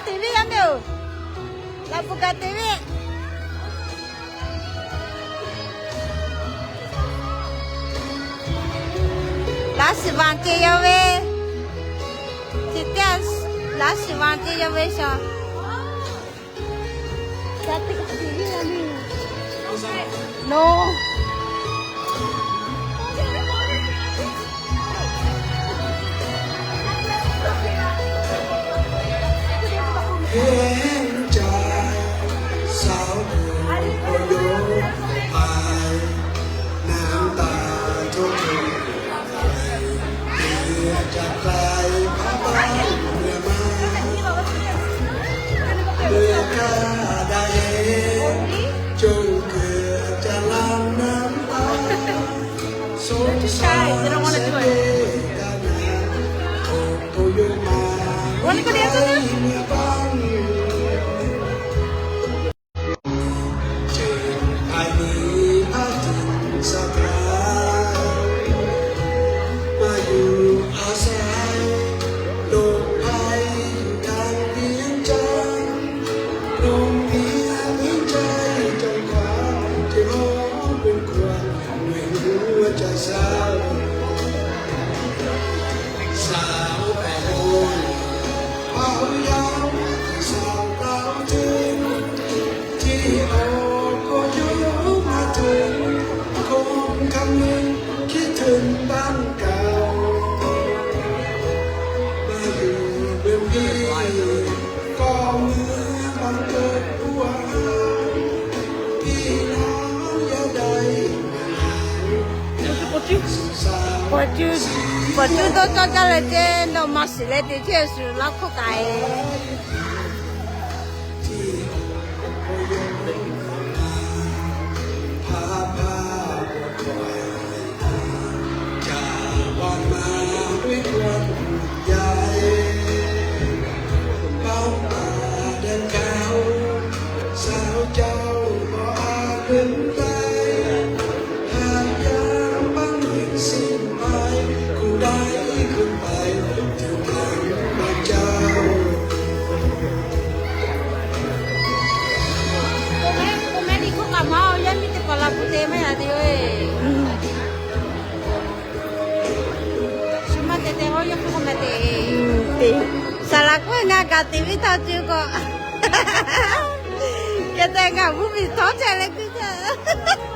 Te ve yaˇ miˇ-oˬ, laꞈ bvuhꞈ kaꞈ te ve. Laꞈ shiˍ vanˍ te yaˇ ve, laꞈ shiˍ vanˍ te yaˇ ve shaˍ. No. Paˍ cuˇ dawˇ cawˇ jaˇ leh ceˇ, nawˬ maˇ shiˍ leh te chehˇ shuˍ laˇ hk'oˆ kaꞈ e. K'o mehˉ k'o mehˉ ni k'oˆ kaꞈ maˇ, yaˇ miˇ teˇ hpaˍ la pu te maˇ yaꞈ te yoˬ. Shu maˇ te te k'o, yawˇ k'oˆ k'o mehˉ te. Saˍ laˍ k'oˆ ve, ngaˬ kaꞈ te ve htaˇ ceuˬ k'o, hk'e te ngaˬ g'uˇ piˍ htawˇ chehˇ leh kuiˬ htaˇ.